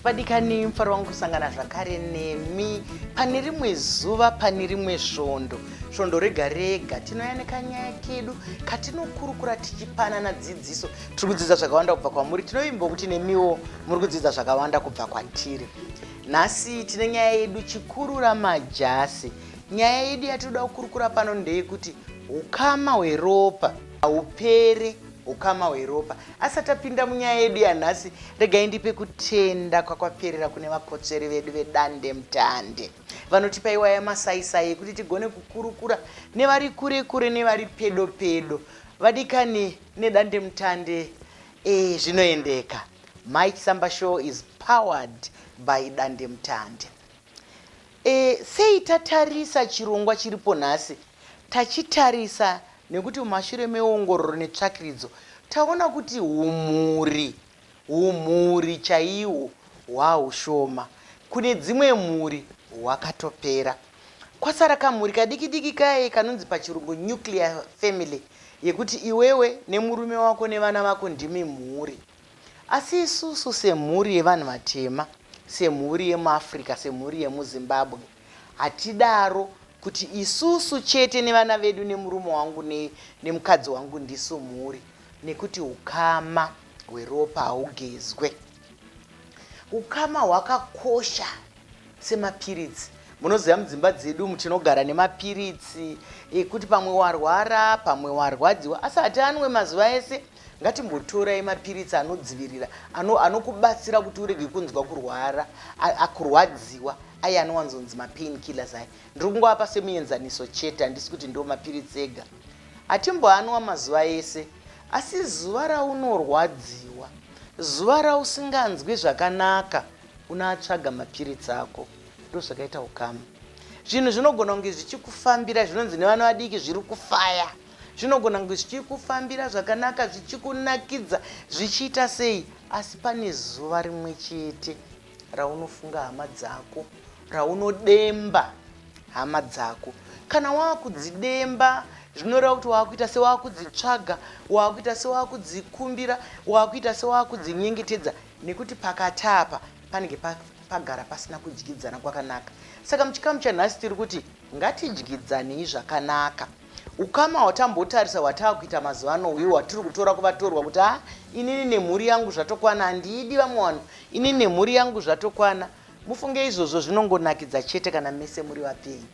Vadikani, mufaro wangu kusangana zvakare nemi pane rimwe zuva, pane rimwe svondo. Svondo rega rega tinouya nekanyaya kedu katinokurukura tichipanana dzidziso. Tiri kudzidza zvakawanda kubva kwamuri, tinovimba kuti nemiwo muri kudzidza zvakawanda kubva kwatiri. Nhasi tine nyaya yedu chikurura majasi. Nyaya yedu yatinoda kukurukura pano ndeyekuti ukama hweropa haupere ukama hweropa. Asati apinda munyaya yedu yanhasi, regai ndipe kutenda kwakwaperera kune vakotsveri vedu vedande mutande vanotipa iwaya masaisai ekuti tigone kukurukura nevari kure kure nevari pedo pedo. Vadikani, nedande mutande zvinoendeka. Mike Samba Show is powered by Dande Mutande. Sei tatarisa chirongwa chiripo nhasi? Tachitarisa nekuti mumashure meongororo netsvakiridzo taona kuti humhuri chaihwo hwahushoma. Kune dzimwe mhuri hwakatopera. Kwasara kamhuri kadiki diki kaye kanonzi pachirungu nuclear family, yekuti iwewe nemurume wako nevana vako ndimi mhuri. Asi isusu semhuri yevanhu vatema, semhuri yemuAfrica, semhuri yemuZimbabwe, hatidaro kuti isusu chete nevana vedu nemurume wangu nemukadzi wangu ndisu mhuri, nekuti ukama hweropa haugezwe. Ukama hwakakosha semapiritsi. Munoziva mudzimba dzedu tinogara nemapiritsi ekuti pamwe warwara, pamwe warwadziwa, asi hatianwe mazuva ese. Ngatimbotorai mapiritsi anodzivirira, anokubatsira kuti urege kunzwa kurwara, kurwadziwa, aya anowanzonzi mapain killers aya. Ndiri kungoapa semuenzaniso chete, handisi kuti ndo mapiritsi ega. Hatimboanwa mazuva ese, asi zuva raunorwadziwa, zuva rausinganzwi zvakanaka, unoatsvaga mapiritsi ako. Ndozvakaita ukama. Zvinhu zvinogona kunge zvichikufambira, zvinonzi nevana vadiki zviri kufaya. Zvinogona kunge zvichikufambira zvakanaka, zvichikunakidza, zvichiita sei, asi pane zuva rimwe chete raunofunga hama dzako, raunodemba hama dzako. Kana wakudzidemba, zvinoreva kuti wakuita sewakudzitsvaga, wakuita sewakudzikumbira, wakuita sewakudzinyengetedza, nekuti pakati apa panenge pagara pasina kudyidzana kwakanaka. Saka muchikamu chanhasi tiri kuti ngatidyidzanei zvakanaka. Ukama hwatambotarisa hwataakuita mazuva ano uye hwatiri kutora kuvatorwa kuti inini nemhuri yangu zvatokwana, handidi vamwe vanhu, inini nemhuri yangu zvatokwana. Mufunge izvozvo zvinongonakidza chete kana mese muri vapenyu.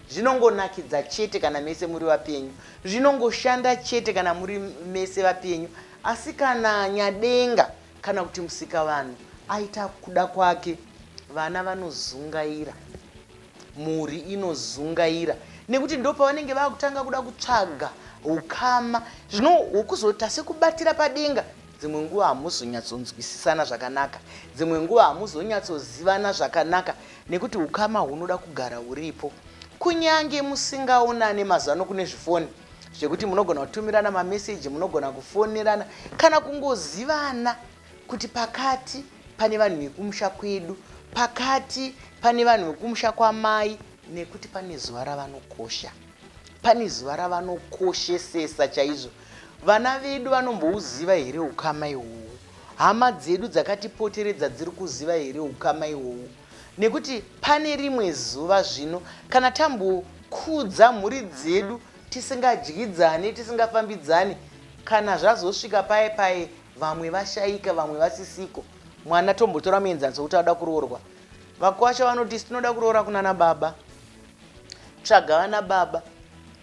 Zvinongonakidza chete kana mese muri vapenyu. Zvinongoshanda chete kana muri mese vapenyu. Asi kana nyadenga kana kuti musikavanhu aita kuda kwake, vana vanozungaira, mhuri inozungaira, nekuti ndo pavanenge vakutanga kuda kutsvaga ukama. Zvino hwekuzoita sekubatira padenga, dzimwe nguva hamuzonyatsonzwisisana zvakanaka, dzimwe nguva hamuzonyatsozivana zvakanaka, nekuti ukama hunoda kugara huripo. Kunyange musingaonane mazuva ano kune zvifoni zvekuti munogona kutumirana mameseji, munogona kufonerana kana kungozivana kuti pakati pane vanhu vekumusha kwedu, pakati pane vanhu vekumusha kwamai, nekuti pane zuva ravanokosha, pane zuva ravanokoshesesa chaizvo. Vana vedu vanombouziva here ukama ihwohwo? Hama dzedu dzakatipoteredza dziri kuziva here ukama ihwohwo? Nekuti pane rimwe zuva zvino kana tambokudza mhuri dzedu tisingadyidzani, tisingafambidzani, kana zvazosvika paye paye vamwe vashaika, vamwe vasisiko. Mwana tombotora muenzaniso kuti ada kuroorwa, vakwasha vanoti isu tinoda kuroora kunana baba, tsvaga vana baba.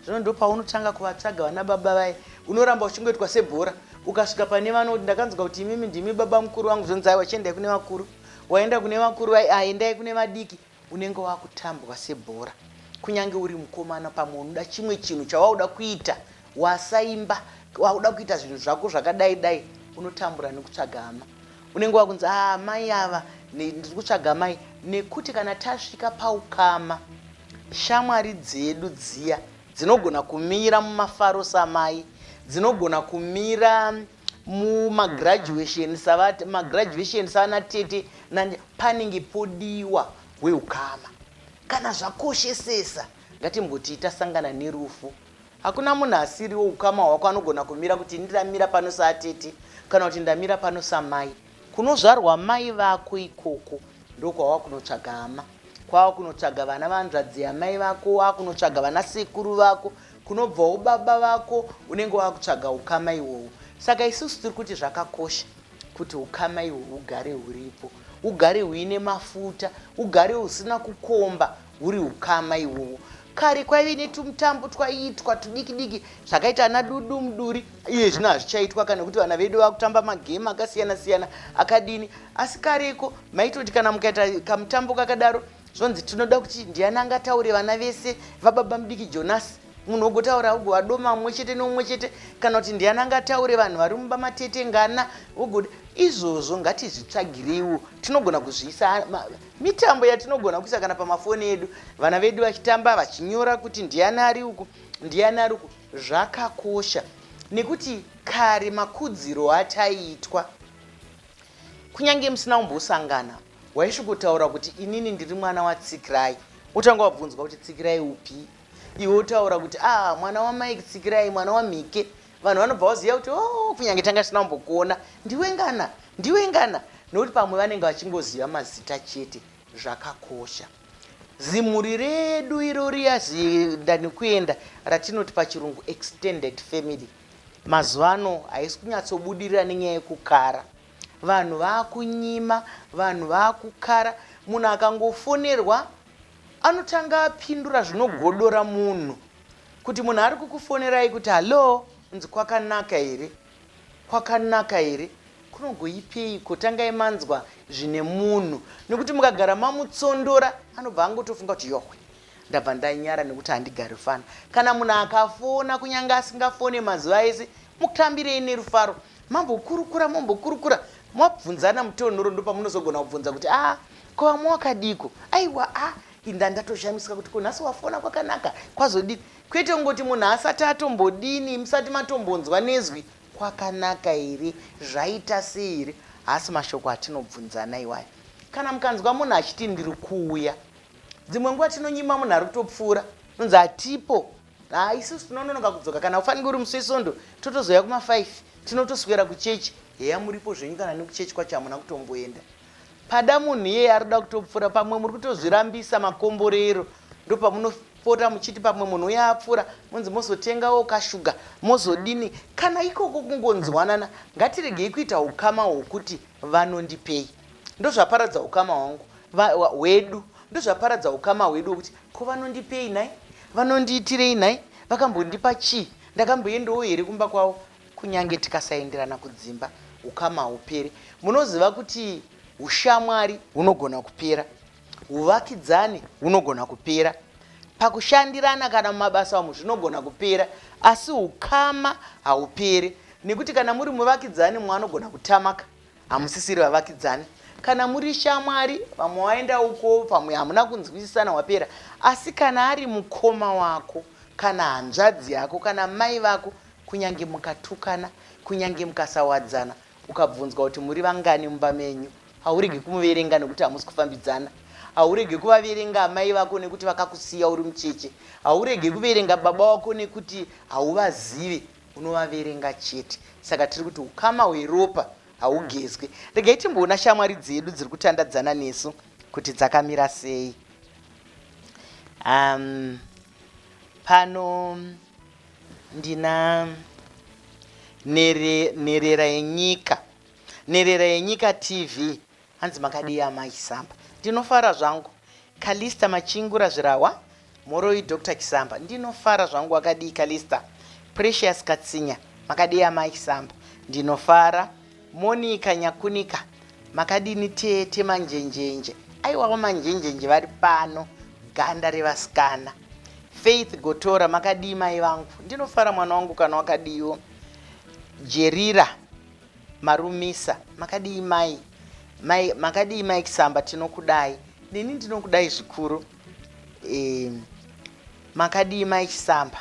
Zvino ndo paunotanga kuvatsvaga vana baba vaye, unoramba uchingoitwa sebhora. Ukasvika pane vanoti ndakanzwa kuti imimi ndimi baba mukuru vangu, zvonzi aiwa chiendai kune vakuru. Waenda kune vakuru vai, endai kune vadiki. Unenge wakutambwa sebhora. Kunyange uri mukomana, pamwe unoda chimwe chinhu chawauda kuita, wasaimba, wauda kuita zvinhu zvako zvakadai dai, unotambura nekutsvaga hama. Unenge wakunzi mai ava, ndiri kutsvaga mai. Nekuti kana tasvika paukama, shamwari dzedu dziya dzinogona kumira mumafaro samai, dzinogona kumira mumagraduation magraduation savana tete, panenge podiwa hweukama. Kana zvakoshesesa, ngatimboti tasangana nerufu, hakuna munhu asiriwo ukama hwako anogona kumira kuti ndamira pano saatete kana kuti ndamira pano samai. Kunozvarwa mai vako ikoko ndokwawava kunotsvaga hama, kwava kunotsvaga vana vanzvadzi yamai vako, wakunotsvaga vana sekuru vako, kunobvawo baba vako, unenge wakutsvaga ukama ihwohwo. Saka isusu tiri kuti zvakakosha kuti ukama ihwo hugare huripo, hugare huine mafuta, hugare husina kukomba, huri ukama ihwohwo. Kare kwaive netumutambo twaiitwa tudiki diki zvakaita ana dudu muduri, iye zvino hazvichaitwa kana nekuti vana vedu vakutamba magemu akasiyana siyana akadini. Asi kareko maitoti kana mukaita kamutambo kakadaro zvonzi tinoda kuti ndiani angataure vana vese vababa mudiki Jonasi, munhu ogotaura ugovadoma mumwe chete neumwe chete, kana kuti ndiani angataure vanhu vari mumba matete ngana ugoda izvozvo. Ngatizvitsvagireiwo, tinogona kuzviisa mitambo yatinogona kuisa kana pamafoni edu, vana vedu vachitamba vachinyora kuti ndiani ari uku, ndiani ari uku. Zvakakosha nekuti kare makudziro ataiitwa, kunyange musina kumbosangana, waisvikotaura kuti inini ndiri mwana waTsikirai, wotanga wabvunzwa kuti Tsikirai upi, iwe wotaura kuti a ah, mwana waMike Tsikirai, mwana waMike. Vanhu vanobva vaziva kuti o oh, kunyange tanga tisina kumbokuona, ndiwe ngana, ndiwe ngana, nokuti pamwe vanenge vachingoziva mazita chete. Zvakakosha zimhuri redu iro riya zindani kuenda ratinoti pachirungu extended family, mazuva ano haisi kunyatsobudirira nenyaya yekukara. Vanhu vakunyima, vanhu vakukara. Munhu akangofonerwa anotanga apindura zvinogodora munhu, kuti munhu ari kukufonerai kuti hallo, unzi kwakanaka here, kwakanaka here, kunogoipeiko? Tangai manzwa zvine munhu, nekuti mukagara mamutsondora anobva angotofunga kuti yohwe, ndabva ndanyara nekuti handigari fana. Kana munhu akafona, kunyange asingafone mazuva ese, mutambirei nerufaro, mambokurukura, mombokurukura, mabvunzana mutonhoro, ndopamunozogona kubvunza kuti a ah, ko vamwe wakadiko? Aiwa, a ah, inda ndatoshamisika kuti ko nhasi wafona, kwakanaka, kwazodini? Kwete kungoti munhu asati atombodini, musati matombonzwa nezwi kwakanaka here, zvaita sei here. Haasi mashoko atinobvunzana iwayo. Kana mukanzwa munhu achiti ndiri kuuya, dzimwe nguva tinonyima munhu ari kutopfuura, nonzi hatipo, ha isusu tinononoka kudzoka, kana ufanike uri musi weSondo totozouya kuma5, tinotoswera kuchechi. Heya, muripo zvenyu, kana nekuchechi kwacho hamuna kutomboenda. Pada munhu iyeye ari kuda kutopfuura, pamwe muri kutozvirambisa makomborero. Ndopamunopota muchiti pamwe munhu uya apfuura, monzi mozotengawo kashuga, mozodini. Kana ikoko kungonzwanana, ngatiregei kuita ukama hwokuti vanondipei. Ndozvaparadza ukama hwangu hwedu, ndozvaparadza ukama hwedu hwokuti ko vanondipei nhai, vanondiitirei nhai, vakambondipa chii, ndakamboendawo here kumba kwavo? Kunyange tikasaenderana kudzimba, ukama haupere. Munoziva kuti ushamwari hunogona kupera, uvakidzani hunogona kupera, pakushandirana kana mumabasa umu zvinogona kupera, asi ukama haupere. Nekuti kana muri muvakidzani, mumwe anogona kutamaka, hamusisiri vavakidzani. Kana muri shamwari, vamwe waenda uko, pamwe hamuna kunzwisisana, wapera. Asi kana ari mukoma wako, kana hanzvadzi yako, kana mai vako, kunyange mukatukana, kunyange mukasawadzana, ukabvunzwa kuti muri vangani mumba menyu, hauregi kumuverenga nekuti hamusi kufambidzana. Hauregi kuvaverenga amai vako nekuti vakakusiya uri mucheche. Hauregi kuverenga baba wako nekuti hauvazivi, unovaverenga chete. Saka tiri kuti ukama hweropa haugezwi. Regai timboona shamwari dzedu dziri kutandadzana nesu kuti dzakamira sei. Pano ndina Nherera yeNyika, Nherera yeNyika TV. Hanzi makadii amai Chisamba? Ndinofara zvangu. Calista Machingura Zvirawa, mhoroi Dr Chisamba. Ndinofara zvangu, wakadii Calista? Precious Katsinya, makadii amai Chisamba? Ndinofara. Monica Nyakunika, makadini tete Manjenjenje? Aiwawo Manjenjenje vari pano, ganda revasikana. Faith Gotora, makadii mai vangu? Ndinofara mwana wangu, kana wakadiwo. Jerira Marumisa, makadii mai? Mai, makadii mai Kisamba? Tinokudai. Neni ndinokudai zvikuru. E, makadii mai Chisamba?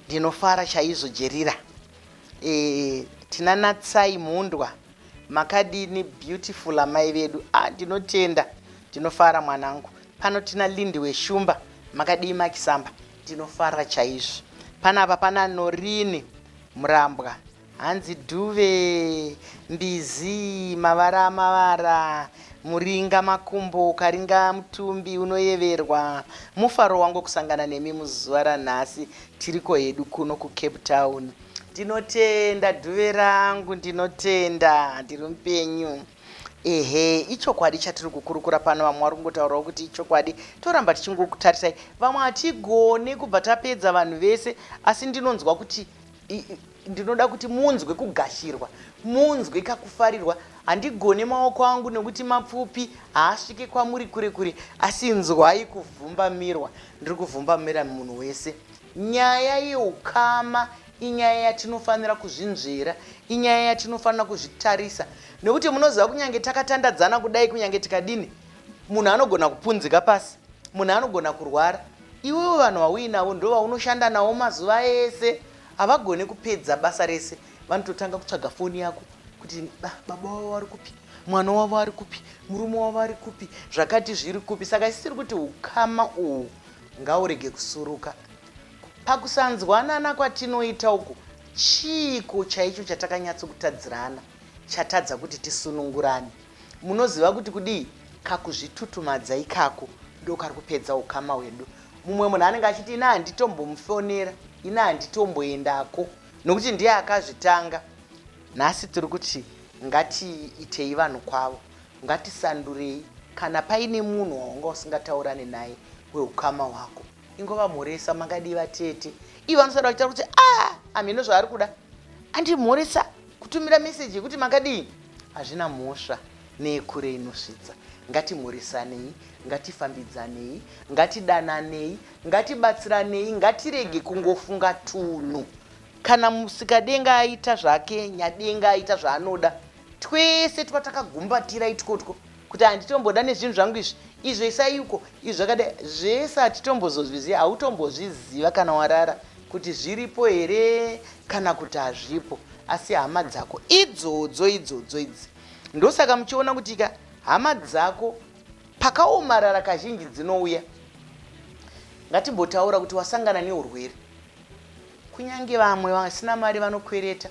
Ndinofara chaizvo Jerira. E, tina Natsai Mhundwa, makadini beautiful amai vedu? Ah, ndinotenda, ndinofara mwanangu. Pano tina Lindiwe Shumba, makadii maKisamba? Ndinofara chaizvo. Panapa pana Norini Murambwa. Hanzi dhuve, mbizi, mavara mavara, muringa makumbo, ukaringa mutumbi unoyeverwa. Mufaro wangu kusangana nemi muzuva ranhasi. Tiriko hedu kuno kuCape Town. Ndinotenda dhuve rangu, ndinotenda, ndiri mupenyu. Ehe, ichokwadi chatiri kukurukura pano. Vamwe vari kungotaurawo kuti ichokwadi, toramba tichingokutarisai. Vamwe hatigone kubva tapedza vanhu vese, asi ndinonzwa kuti ndinoda kuti munzwe kugashirwa, munzwe kakufarirwa. Handigone maoko angu nekuti mapfupi, haasvike kwamuri kure kure, asi inzwai kuvhumbamirwa. Ndiri kuvhumbamira munhu wese. Nyaya yeukama inyaya yatinofanira kuzvinzvera, inyaya yatinofanira kuzvitarisa, nekuti munoziva kunyange takatandadzana kudai, kunyange tikadini, munhu anogona kupunzika pasi, munhu anogona kurwara. Iwewe vanhu vauinavo ndo vaunoshanda navo mazuva ese, havagone kupedza basa rese. Vanototanga kutsvaga foni yako kuti baba wavo vari kupi, mwana wavo ari kupi, murume wavo ari kupi, zvakati zviri kupi. Saka isiri kuti ukama uhu ngaurege kusuruka. Pakusanzwanana kwatinoita uku, chiiko chaicho chatakanyatsokutadzirana chatadza kuti tisunungurane? Munoziva kuti kudii? Kakuzvitutumadza ikako ndokari kupedza ukama hwedu. Mumwe munhu anenge achiti ini handitombomufonera, ini handitomboendako nokuti ndiye akazvitanga. Nhasi tiri kuti ngatiitei vanhu kwavo, ngatisandurei. Kana paine munhu wawanga usingataurane naye weukama hwako, ingovamhoresa, makadii vatete. Ivo vanosara vachitaura kuti a hamheno zvaari kuda, andimhoresa. Kutumira meseji yekuti makadii hazvina mhosva neyekure inosvitsa. Ngatimhoresanei, ngatifambidzanei, ngatidananei, ngatibatsiranei, ngatirege kungofunga tunhu. Kana musikadenga aita zvake, nyadenga aita zvaanoda, twese twatakagumbatira itwotwo kuti handitomboda nezvinhu zvangu izvi, izvo isai uko, izvo zvakadai, zvese hatitombozozviziva. Hautombozviziva kana warara kuti zviripo here kana kuti hazvipo, asi hama dzako idzodzo idzodzo idzi. Ndosaka muchiona kuti ka hama dzako pakaomarara kazhinji dzinouya. Ngatimbotaura kuti wasangana neurwere, kunyange vamwe vasina mari vanokwereta,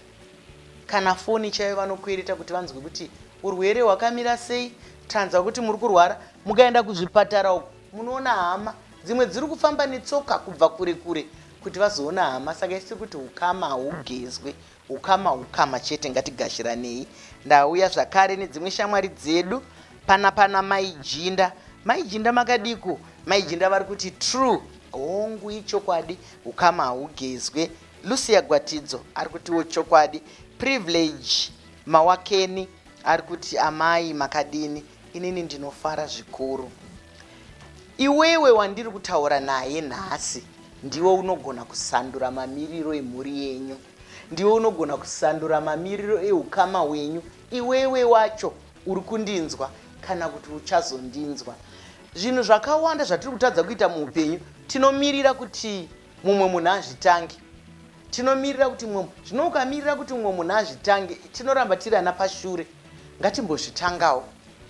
kana foni chaiyo vanokwereta kuti vanzwe kuti urwere hwakamira sei, tanzwa kuti muri kurwara. Mukaenda kuzvipatara uko munoona hama dzimwe dziri kufamba netsoka kubva kure kure kuti vazoona hama. Saka isiri kuti ukama haugezwe, ukama ukama chete, ngatigashiranei. Ndauya zvakare nedzimwe shamwari dzedu pana pana Mai Jinda. Mai Jinda makadiko? Mai Jinda vari kuti true, hongu ichokwadi, ukama haugezwe. Lucia Gwatidzo ari kutiwo chokwadi. Privilege Mawakeni ari kuti amai makadini, inini ndinofara zvikuru. Iwewe wandiri kutaura naye nhasi ndiwe unogona kusandura mamiriro emhuri yenyu, ndiwe unogona kusandura mamiriro eukama hwenyu. Iwewe wacho uri kundinzwa kana kuti uchazondinzwa, zvinhu zvakawanda zvatiri kutadza kuita muupenyu tinomirira kuti mumwe munhu azvitange. Tinomirira kuti mumwe, zvino ukamirira kuti mumwe munhu azvitange, tinoramba tiri ana pashure. Ngatimbozvitangawo.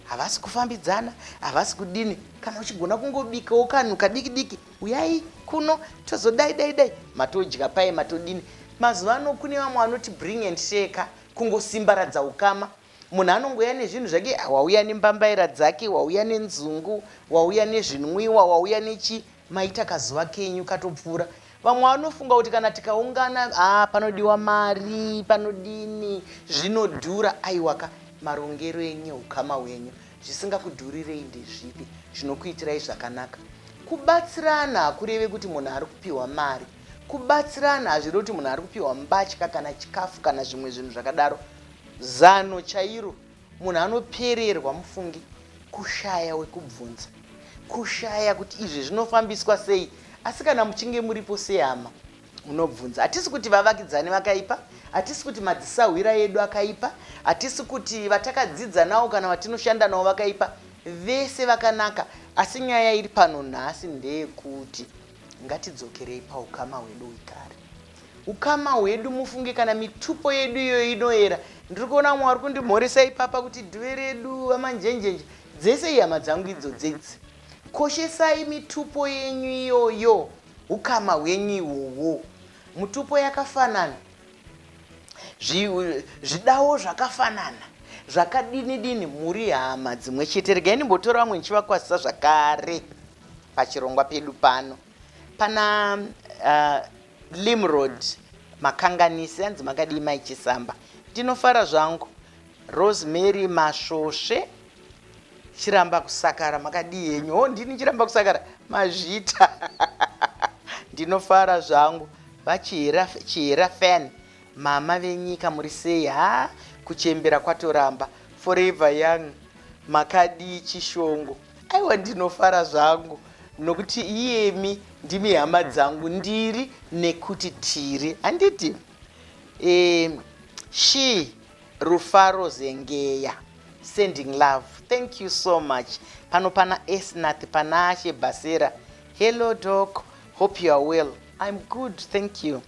Havasi kufambidzana, havasi kudini. Kana uchigona kungobikawo kanhu kadiki diki, uyai kuno tozodai dai dai, matodya paye, matodini. Mazuva ano kune vamwe vanoti bring and share ka, kungosimbaradza ukama. Munhu anongouya nezvinhu zvake, wauya nembambaira dzake, wauya nenzungu, wauya nezvinwiwa, wauya nechi, maita kazuva kenyu katopfuura. Vamwe vanofunga kuti kana tikaungana, panodiwa mari, panodini, zvinodhura. Aiwaka, marongero enyu eukama hwenyu, zvisingakudhurirei ndezvipi zvinokuitirai zvakanaka? Kubatsirana hakureve kuti munhu ari kupiwa mari. Kubatsirana hazvirevi kuti munhu ari kupiwa mbatya kana chikafu kana zvimwe zvinhu zvakadaro. Zano chairo, munhu anopererwa mufungi, kushaya wekubvunza, kushaya kuti izvi zvinofambiswa sei. Asi kana muchinge muripo sehama, munobvunza. Hatisi kuti vavakidzani vakaipa, hatisi kuti madzisahwira edu akaipa, hatisi kuti vatakadzidza navo kana vatinoshanda navo vakaipa, vese vakanaka. Asi nyaya iri pano nhasi ndeyekuti ngatidzokerei paukama hwedu hwekare. Ukama hwedu mufunge, kana mitupo yedu iyoyo inoera. Ndiri kuona vamwe vari kundimhoresa ipapa kuti dhuve redu vamanjenjenje, dzese ihama dzangu idzodzo idzi. Koshesai mitupo yenyu iyoyo, ukama hwenyu ihwohwo. Mutupo yakafanana. Zvidawo zvakafanana zvakadini dini, muri hama dzimwe chete. Regai ndimbotora vamwe ndichivakwazisa zvakare pachirongwa pedu pano. Pana Limrod Makanganisi, anzi makadii Mai Chisamba? Ndinofara zvangu. Rosemary Masvosve, Chiramba Kusakara, makadii henyu? Ho, ndini Chiramba Kusakara, mazvita. Ndinofara zvangu. VaChihera, Chihera fan, mama venyika, muri sei? Ha, kuchembera kwatoramba. Forever young, makadii Chishongo? Aiwa, ndinofara zvangu nokuti iyemi ndimi hama dzangu, ndiri nekuti tiri, handiti? She Rufaro Zengeya, sending love, thank you so much. Pano pana Esnath Panashe Basera, hello doc, hope you are well. I'm good, thank you.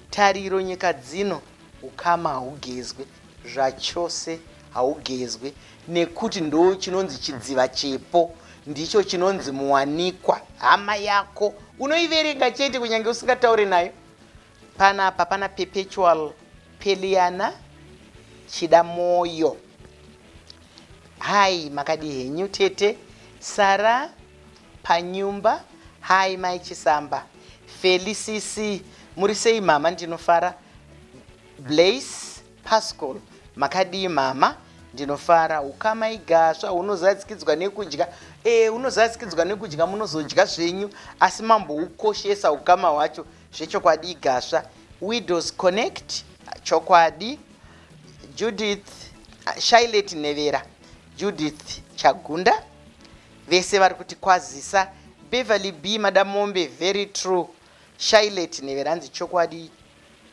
Tariro Nyika dzino, ukama haugezwe zvachose, haugezwe nekuti ndo chinonzi chidziva chepo, ndicho chinonzi muwanikwa. Hama yako unoiverenga chete kunyange usingataure nayo. Panapa pana Perpetual Peliana Chida Moyo, hi, makadi henyu tete? Sara Panyumba, hi Mai Chisamba. Felicc, muri sei mama? Ndinofara. Blaise Pascal, makadii mama? Ndinofara. Ukama igasva hunozadzikidzwa nekudya. E, hunozadzikidzwa nekudya, munozodya zvenyu asi mamboukoshesa ukama hwacho zvechokwadi. Igasva. Widows Connect, chokwadi. Judith Shailet Nevera, Judith Chagunda, vese vari kuti kwazisa. Beverly B Madamombe, very true. Shailet Nevera hanzi chokwadi,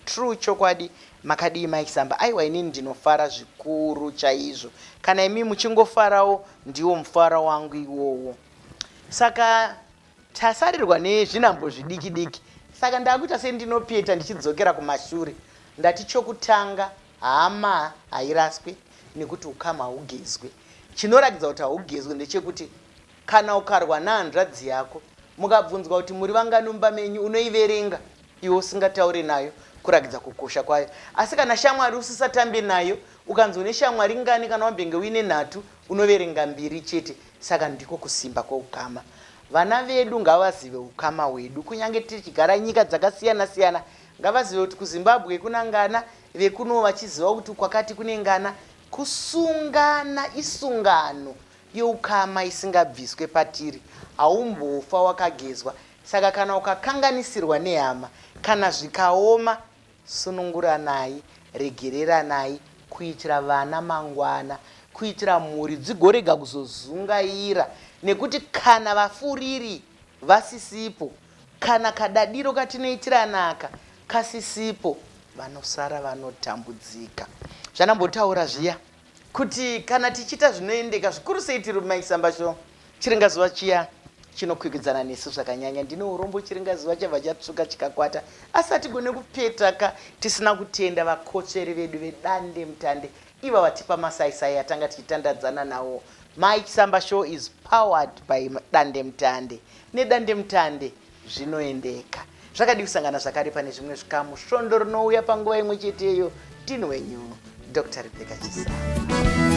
true, chokwadi. Makadii Mai Chisamba? Aiwa, inini ndinofara zvikuru chaizvo. Kana imi muchingofarawo, ndiwo mufaro wangu iwowo. Saka tasarirwa nezvinambo zvidiki diki, saka ndakuita sendinopeta ndichidzokera kumashure. Ndati chokutanga, hama hairaswe nekuti ukama haugezwe. Chinoratidza kuti haugezwe ndechekuti kana ukarwa nehanzvadzi yako, mukabvunzwa kuti muri vangani mumba menyu, unoiverenga iwe usingataure nayo, kurakidza kukosha kwayo. Asi kana shamwari usisatambe nayo, ukanzi une shamwari ngani, kana wambenge uine nhatu, unoverenga mbiri chete. Saka ndiko kusimba kweukama. Vana vedu ngavazive ukama hwedu, kunyange tichigara nyika dzakasiyana siyana. Ngavazive kuti kuZimbabwe kuna ngana, vekuno vachiziva kuti kwakati kune ngana. Kusungana isungano yeukama isingabviswe patiri, haumbofa wakagezwa. Saka kana ukakanganisirwa nehama, kana zvikaoma, sununguranai, regereranai kuitira vana mangwana, kuitira mhuri dzigorega kuzozungaira, nekuti kana vafuriri vasisipo, kana kadadiro katinoitirana aka kasisipo, vanosara vanotambudzika. Zvandambotaura zviya kuti kana tichiita zvinoendeka zvikuru sei tiri Mai Chisamba Show, chiringazuva chiya chinokwikwidzana nesu zvakanyanya. Ndine urombo, chiringazuva chabva chatsvuka chikakwata, asi hatigone kupeta ka tisina kutenda vakotsveri vedu vedande mutande, iva vatipa masaisai atanga tichitandadzana nawo. Mai Chisamba Show is powered by dande mutande. Nedande mutande zvinoendeka. Zvakadii kusangana zvakare pane zvimwe zvikamu svondo rinouya panguva imwe cheteyo? Ndini wenyu Dr Rebecca Chisamba.